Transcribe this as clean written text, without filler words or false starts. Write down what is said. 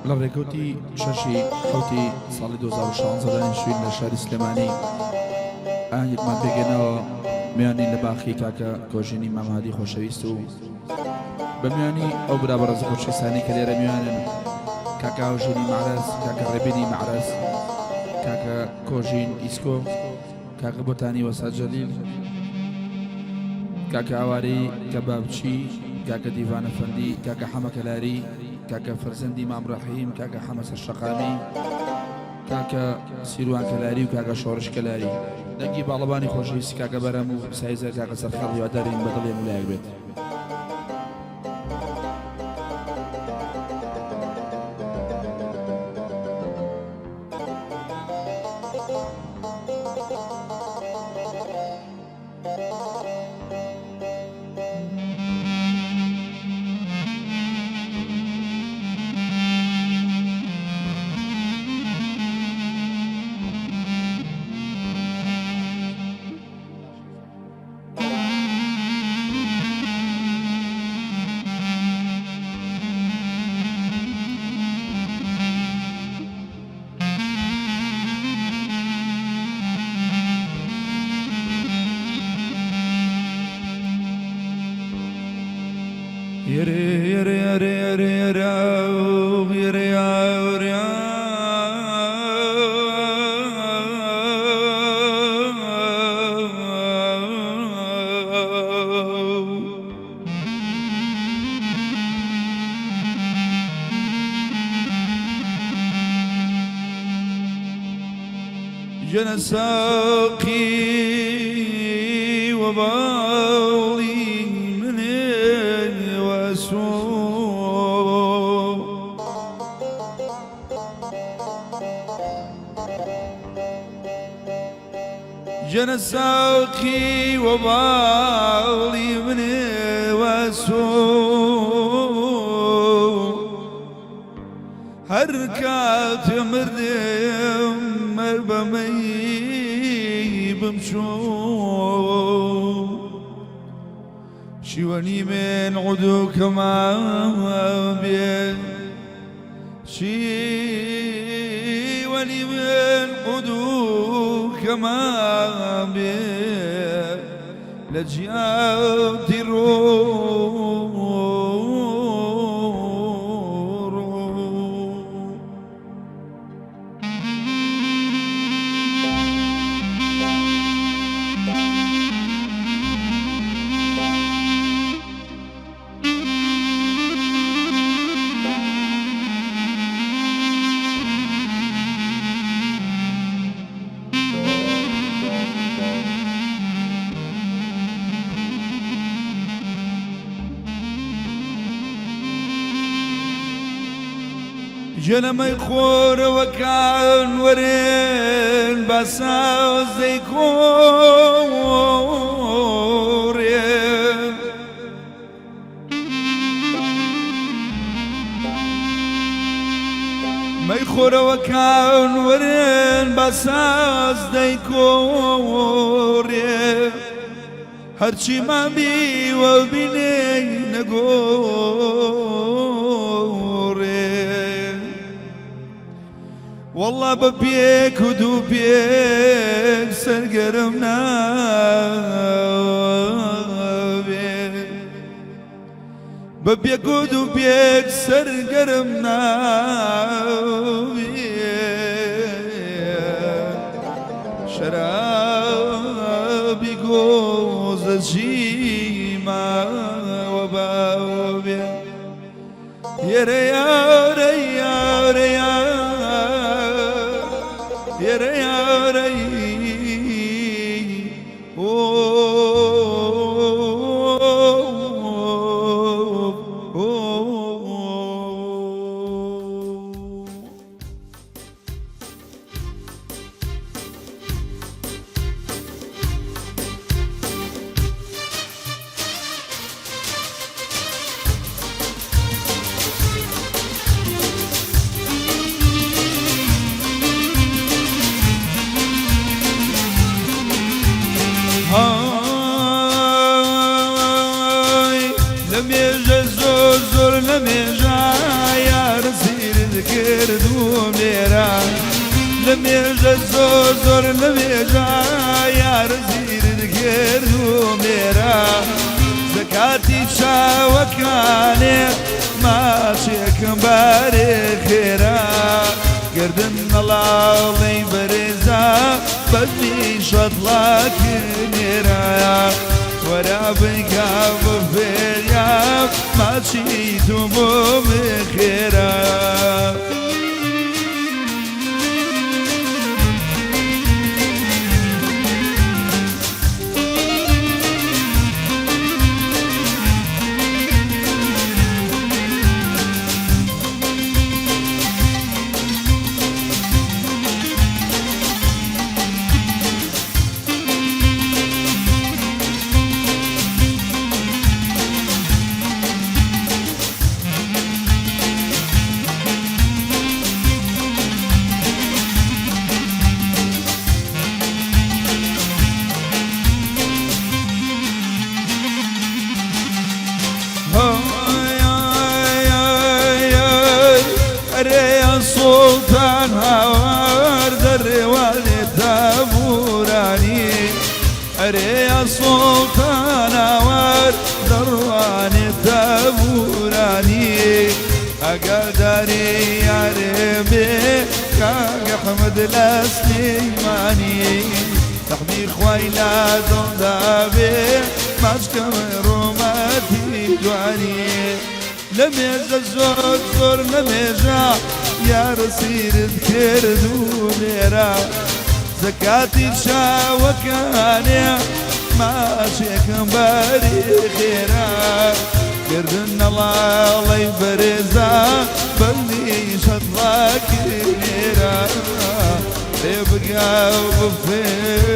لە ڕێکەوتی شەشی حوتی ساڵی 2016 دانیشتوین لە شاری سلێمانی ئاهەنگێکمان پێکهێناوە میانی لە باخی کاکە کۆژینی مامهادی خۆشەویست و بە میانی ئەو برا بەڕێز خۆشەویستانەی کە لێرە میوانن کاکە هاوژینی مەعرەز کاکە ڕێبینی مەعرەز کاکە کۆژین ئیسکۆ کاکە بۆتانی وەسا جەلیل کاکە ئاوارەی کەبابچی کاکە دیڤانە فەندی کاکە حەمە کەلاری کاکە فەرزەندی مام ڕەحیم کاکە حەمە سەرشەقامی کاکە سیروان کەلاری و کاکە شۆڕش کەلاری دەنگی باڵەبانی خۆشەویستی کاکە بەرەم و سایزەر کاکە سەرخەڵ هیوادارین بە دڵی هەموو لایەک بێت. جنە ساقی وباڵی منێ وەسۆ جنە ساقی وباڵی منێ وەسۆ هەر کاتێ مردم مەر بە مەی بمچۆ شیوەنی من عودوکەما بێ شیوەنی من عودوکەما بێ لە جیاتی ڕۆ. جەنەمەی خۆرەوەکان وەرێن باسازەی کۆڕێن. مەیخۆرەوەکان وەرن با ساز دەیکۆڕێ هەرچیمان بیوە بینێ نەگۆڕێ وەڵا بە پێک و دوو پێک سەرگەرم نابێ بە پێک و دوو پێک سەرگەرم نابێ شەرابی گۆزە چیماوە باوێ یەرە یارە یارە یارە یارە لە مێژە زۆر زۆر لە مێژە یارە زیرت کرد و مێرە زەکاتی چاوەکانێ ماچێکم بارێ خێرا گردن مەڵاڵی بەرێزا بەزمی شەتڵاکنێرا وەرا بکە بفێریا ماچی تو بۆ خێرا. ئەرێ سوڵتان هاوار دەرێوانێ تابورانی، ئەرێ سوڵتان هاوار دەڕوانێ تابورانی، ئەگەداری یارێ بێ کاک ئەحمەد لە سلەیمانی، تەحمی خوای لا دڵدا بێ ماچکەم ڕوومەتی جوانی. لە مێژە زۆر زۆر لە مێژە یارە سیرت کرد و لێرە زەکاتی چاوەکانێ ماچێکم بەری خێرا کردن نەڵاڵەی بەرێزا بەندی شەتڵاکی لێرە لێ بگا و بفێ.